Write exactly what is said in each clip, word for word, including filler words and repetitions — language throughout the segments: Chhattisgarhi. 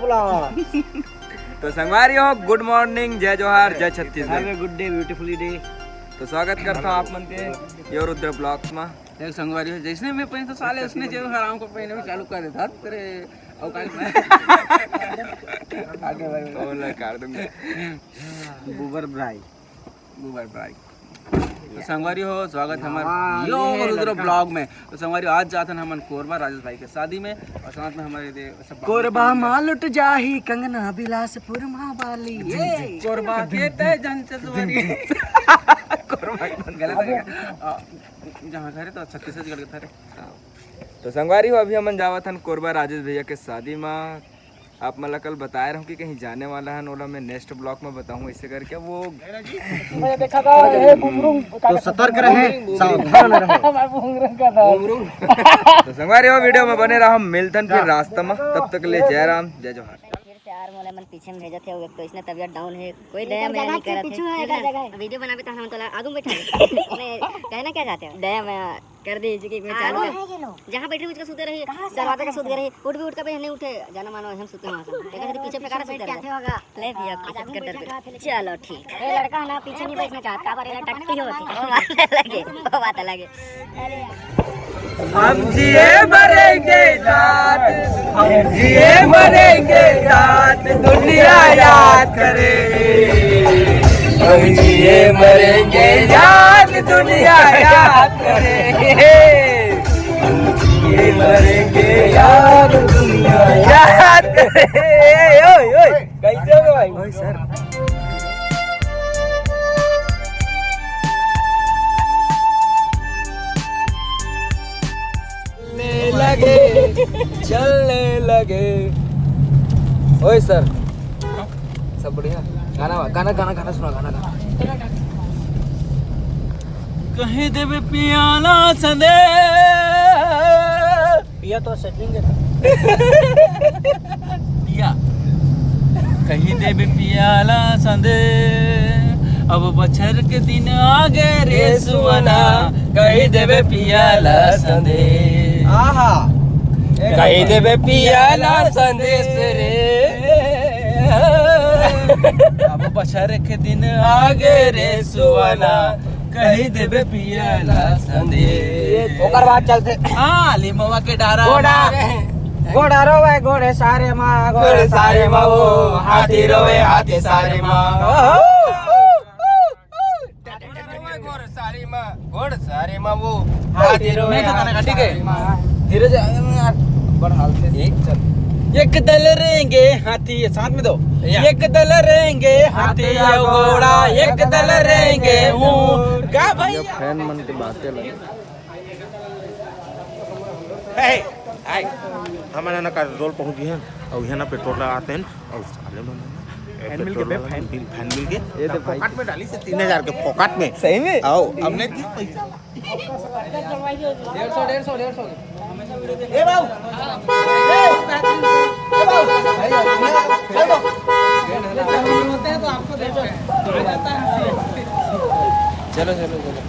तो संगवारी हो, गुड मॉर्निंग, जय जोहार, जय Chhattisgarh. Have a good day, beautifully day। तो स्वागत करता हूँ आप मन के यो रुद्र ब्लॉग्स में। देख संगवारी हो, जैसने मैं पहनता साले उसने जो हराम को पहने में चालू कर देता तेरे औकात में। आगे भाई। ओला कर दूंगा। बुबर ब्राई। बुबर ब्राई। तो संगवारी हो, स्वागत हमारे यो रुद्र ब्लॉग में। तो संगवारी हो, आज जाथन हमन कोरबा राजेश भाई के शादी में और साथ में हमारे दे-, सब कोरबा माँ लुट जाही कंगना बिलासपुर माँ वाली। ये कोरबा के तय जन चसवारी। कोरबा गलत है। आ, जहाँ घर है तो छत्तीसगढ़ के था। तो संगवारी हो, अभी हमन जावत हन कोरबा राजेश भैया के शादी में। आप मन ला कल बताए रहूं कि कहीं जाने वाला हन, ओला मैं नेक्स्ट ब्लॉग में बताऊं, ऐसे करके वो मैं देखा था, हे बुमरुंग, तो सतर्क रहें, सावधान रहें। मैं बुमरुंग का था। तो संगवारी हो, वीडियो में बने रहो, मिलथन फिर रास्ता में, तब तक ले जय राम, जय जोहार। फिर से यार मोला मन पीछे में भेजत हे, एक तो इसने तबियत डाउन है, कोई दया मया नहीं करत है। वीडियो बनाबे त हम तोला आगू में बैठा। कहना क्या चाहते हो? दया मया कर दे, इसी के मैं चालू कर। जहाँ बैठे उसका सुते रही, दरवाजा का सुते रही, उठ भी उठ के नहीं उठे, जाना मानो हम सुते वहाँ से। देखा तो पीछे पे काला सुते रहे। ले भैया, पीछे से कर दे। चलो ठीक। ए लड़का ना पीछे नहीं बैठना चाहता, पर ये टट्टी होती। वो बात अलग है, वो बात अलग है। हम जिए मरेंगे साथ, हम जिए मरेंगे साथ, दुनिया याद करे। हम जिए मरेंगे याद, दुनिया याद करे। हम जिए मरेंगे याद, दुनिया याद करे। ओए, ओए, कैसे हो गए भाई? ओए सर। चलने लगे, चलने लगे। ओए सर, सब बढ़िया? गाना, गाना, गाना, गाना सुना, गाना, गाना। कहीं देवे पियाला संदे। पिया तो सेटिंग है। पिया। कही देबे पियाला संदे, अब बछर के दिन आगे रे सुअना। कही देबे पियाला संदे। आहा। कही देबे पियाला संदेश रे। अब बछर के दिन आगे रे सुअना। कही देबे पियाला संदेश। ओकर बाद चलते। हाँ, लिमवा के डारा। घोड़ा, घोड़ा रोवे घोड़े सारे माँ, घोड़े सारे माँ वो, हाथी रोवे हाथी सारे माँ। घोड़ सारे माँ, घोड़ सारे माँ वो, हाथी रोवे। मैं तो गाना गा, ठीक है? धीरे से, अरे यार, बड़ हाल से। एक चल। एक दल रेंगे हाथी, साथ में दो। या। एक दल रेंगे हाथी या घोड़ा, एक दल रेंगे ऊँट। गा भैया। फैन मन के बातें लगे। ए, आय, हमन ना का रोल पहुंच गए हैं और यहाँ ना पेट्रोल लगाते हैं और साले मन ना, ए, फैन मिल के पेट्रोल बे, वाला फैन। बिल, फैन मिल के ये दे भाई। पॉकेट में डाली से तीन हजार के पॉकेट में। सही में? आओ, हमने की पैसा। डेढ़ सौ, डेढ़ सौ, डेढ़ सौ। ए बाबू। ए, ए बाबू। चलो, चलो, चलो।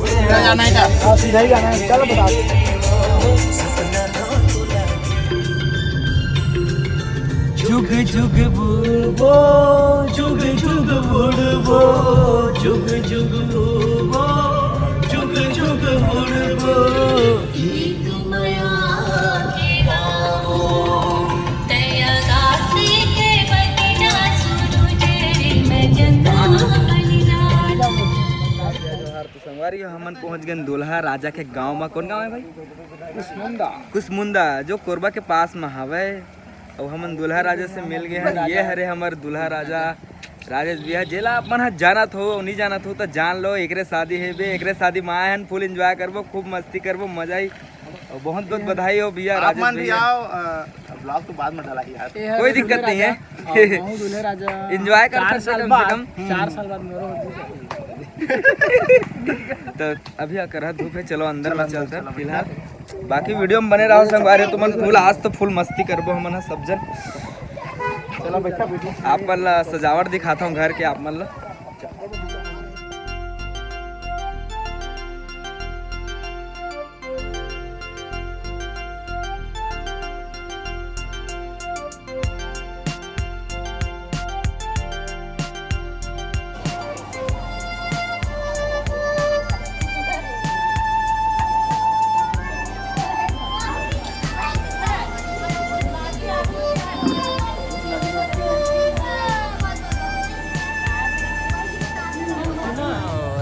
सीधा जाना है क्या? हाँ, सीधा ही जाना है। चलो, बता। जुग जुग बुड़बो, जुग जुग बुड़बो, जुग जुग बुड़बो, जुग जुग बुड़बो। तो संगवारी हो, हमन पहुंच गए दुल्हा राजा के गांव में। कौन गांव है भाई? कुसमुंदा। कुसमुंदा, जो कोरबा के पास में हवे। अब हमन दुल्हा राजा से मिल गए हैं। ये हरे हमर दुल्हा राजा राजेश भैया, जेला आप मन ह जानत हो, नहीं जानत हो तो जान लो। एकरे शादी है बे, एकरे शादी में आए हैं, फुल एंजॉय करबो, खूब मस्ती करबो, मजा आई। और बहुत बहुत बधाई हो भैया आप राजेश मन भी भैया। आओ, अ, ब्लॉग तो बाद में डाला ही यार। कोई दिक्कत नहीं है। एंजॉय कर सकते कम से कम। चार साल बाद मोरो। तो अभी अकरहा धूप है, चलो अंदर में चलते हैं फिलहाल। बाकी वीडियो में बने रहो संगवारी, तुमन फुल, आज तो फुल मस्ती करबो हमन ह सब जन। चलो बैठा, बैठा। आप मन ला सजावट दिखाता हूँ घर के, आप मन ला।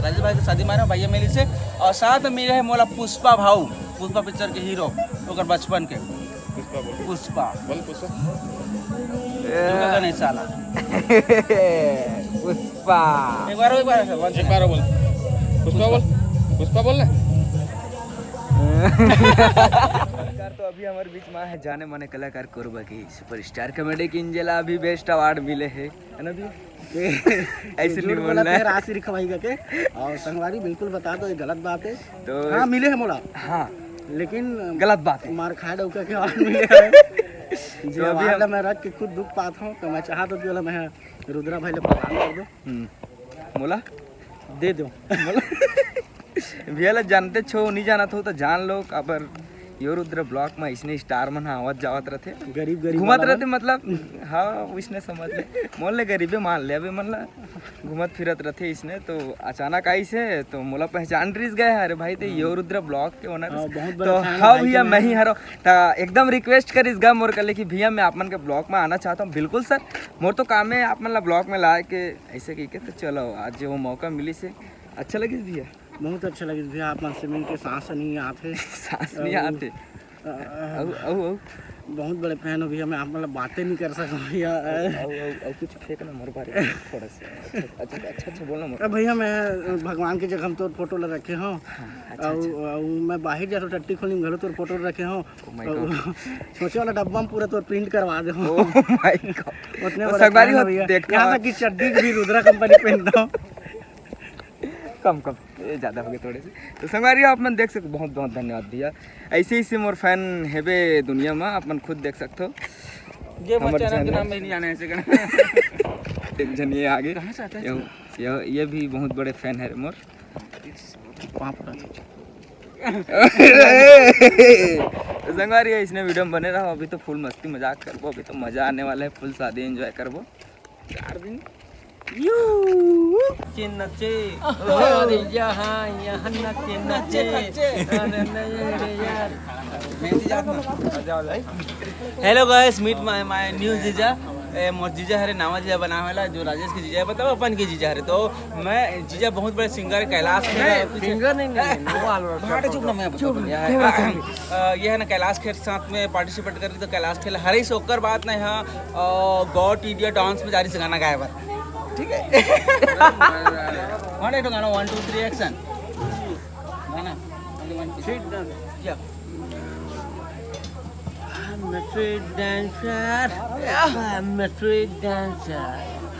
राजेश भाई के शादी मारे भैया मिली से, और साथ में मिले है मोला पुष्पा भाऊ, पुष्पा पिक्चर के हीरो, ओकर बचपन के। पुष्पा बोल। पुष्पा। बोल पुष्पा। झुकेगा नहीं साला। पुष्पा। एक बार, एक बार, एक बार। एक बार बोल। पुष्पा बोल। पुष्पा बोल ना। तो अभी हमारे बीच में है जाने माने कलाकार कोरबा के सुपरस्टार कॉमेडी किंग, जेला अभी बेस्ट अवार्ड मिले है, है ना भैया? ऐसे नहीं बोलना है। आशीर्वाद भाई का के। और संगवारी बिल्कुल बता दो, ये गलत बात है। तो हाँ, मिले है मोला। हाँ। लेकिन गलत बात है। मार खा डौका के अवार्ड मिले है। जे तो अभी अवार्ड हम मैं रख के खुद दुख पात हूँ, तो मैं चाहत हूँ कि वाला मैं रुद्रा भाई ले प्रदान कर दो। हम्म। मोला? दे दो। मोला? भैया ला जानते छो, नहीं जानत हो तो जान लो, काबर यो रुद्र ब्लॉक में इसने स्टार मन आवत जावत रहते। गरीब, गरीब घूमत वाला रहते मन। मतलब, हाँ, उसने समझ ले। मोल ले गरीबे मान ले, अबे मन ला घूमत फिरत रहते इसने, तो अचानक आइस हे, तो मोला पहचान रिस गए, "अरे भाई, ते हम्म। यो रुद्र ब्लॉक के ओनर।" हाँ, बहुत बड़ा तो fan है हाँ भाई भैया, के मैं ही मैं। हरो। त एकदम रिक्वेस्ट करिस गा मोर कले कि भैया, मैं आप मन के ब्लॉक में आना चाहता हूँ। "बिल्कुल सर, मोर तो काम है आप मन ला ब्लॉक में लाए के," ऐसे कह के। तो चलो, आज जो मौका मिली से अच्छा लगिस भैया। बहुत अच्छा लगिस भैया, आप मन से मिल के सांस नहीं आत हे। सांस नहीं अउ, आत हे। अ, अ, अउ, अउ, अउ। बहुत बड़े fan हो भैया, मैं आप मन ला बातें नहीं कर सकूँ भैया। अउ, अउ, अउ कुछ फेंक ना मोर बारे में थोड़ा सा। अच्छा, अच्छा, अच्छा, अच्छा बोलना मोर। अब भैया मैं भगवान के जगह में तोर फोटो ला रखे हूँ। हाँ, अच्छा, अउ, अच्छा। अउ मैं बाहर जाथों टट्टी खोली में घलो तोर फोटो रखे हूँ। Oh my अउ God। सोचे वाला डब्बा में पूरा तोर प्रिंट करवा दे हूँ। Oh my God। उतने तो बड़े संगवारी fan हो हो, भैया। देखा यहाँ तक कि चड्डी भी रुद्रा कंपनी पहनता हूँ। कम, कम, ये ज़्यादा हो गए थोड़े से। तो संगवारी, आप मन देख सकते, बहुत, बहुत धन्यवाद भैया। ऐसे, ऐसे मोर fan हेबे दुनिया में, आप मन खुद देख सकते हो। ये हमर बच्चा ना के channel। नाम में नहीं आने ऐसे करना। एक जन ये आगे। कहाँ से आता है? ये, ये, ये भी बहुत बड़े fan है रे मोर। पाँव पकड़। तो संगवारी, इसने वीडियो में बने रहो, अभी तो फुल मस्ती मजाक करबो, अभी तो मजा आने वाला है, फुल शादी एंजॉय करबो। चार दिन। यू। नचे, नचे। अरे यहाँ, यहाँ नचे, नचे। अरे नहीं रे यार। Hello guys, meet my, my new जीजा। ए, मोर जीजा हरे, नावा जीजा बनावे वाला, जो राजेश के जीजा है, बताओ अपन के जीजा हरे। तो मैं, जीजा बहुत बड़े सिंगर है, कैलाश खेर नहीं, है, पीछे। सिंगर नहीं, नहीं, नहीं, वो वाला भाटे चुप ना, मैं चुप, बताऊँ। क्या बात है? अ, ये है ना, कैलाश खेर साथ में पार्टिसिपेट कर रही, तो कैलाश खेर हरे से ओकर बात नहीं है। और गॉड टीडिया डांस में जा रही से गाना गाए बर, ठीक है? वन एट गाना, वन टू थ्री एक्शन। गाना, only one, two, three। या। I'm a street dancer, I'm a street dancer।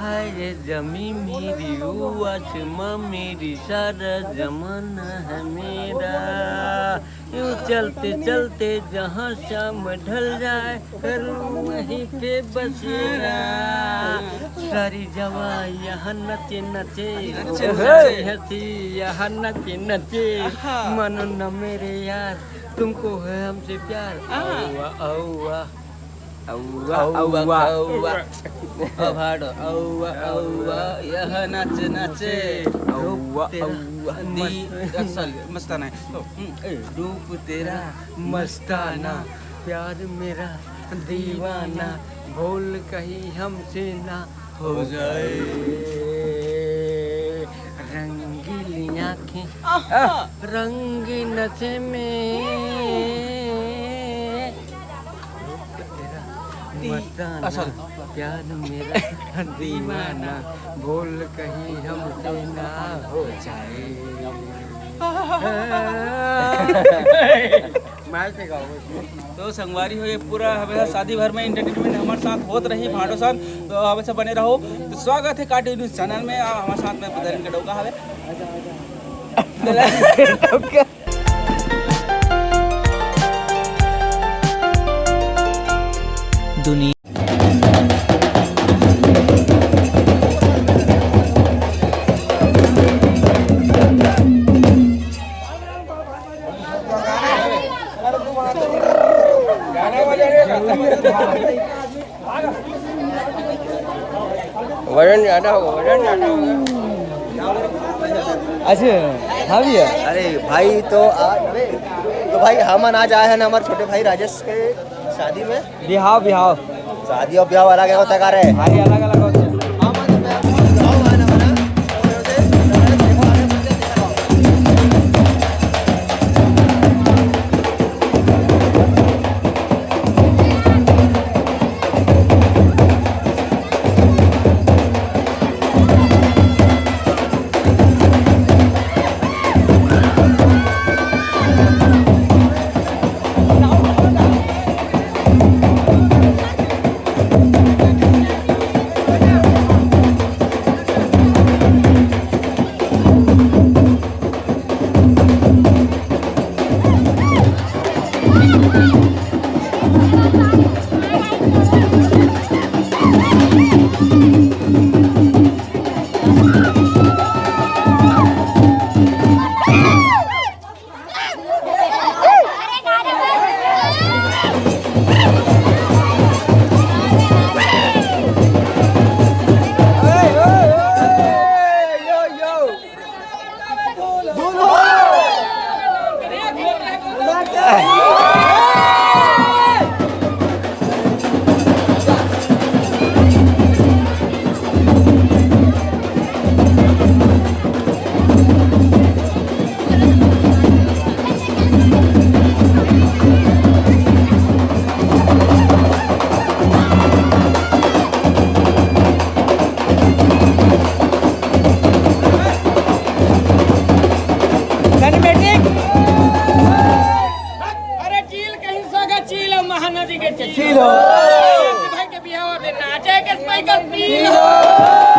हाय रे जमी मेरी, ओ आसमां मेरी, सारा जमाना है मेरा। यूं चलते चलते जहाँ शाम ढल जाए, करूँ वहीं पे बसेरा। सारी जवां यहाँ नचे नचे, नचे हंसी नचे। हंसी यहाँ नचे नचे। आहा। मानो न मेरे यार, तुमको है हमसे प्यार। हाँ। औवा, औवा। औवा, औवा, औवा। औवा। औवा, औवा, औवा, यह नाच नाचे। औवा, रूप तेरा औवा। दी-, मस्त-, sorry, मस्ताना है। तो, हम्म, ए, रूप तेरा मस्ताना, प्यार मेरा दीवाना, बोल कहीं हमसे ना हो जाए। रंगीली आंखें, आहा। रंग नशे में, रूप तेरा दी-, मस्ताना, असल। प्यार मेरा दीवाना, बोल कहीं हमसे ना हो जाए। मैं तो गाऊँ। तो संगवारी हो, ये पूरा हमेशा शादी भर में एंटरटेनमेंट हमारे साथ होत रही, भाटो साथ। तो हमेशा बने रहो। तो स्वागत है कार्टून न्यूज़ चैनल में। आप हमारे साथ में प्रधान के डोका हवे। डोका। सुनी। वजन ज्यादा होगा, वजन ज्यादा होगा। अच्छा, हाँ भैया। अरे भाई, तो आज, तो भाई, हमन आज आए हैं ना हमारे छोटे भाई राजेश के शादी में। बिहाव, बिहाव। शादी और ब्याह अलग होता का रे? भाई, अलग अलग होता है। सिनेमैटिक। अरे चील कहीं सगा चील हो, महानदी के चील हो। चील हो। भाई के बिहाव दे नाचे के स्पाइकर पील हो।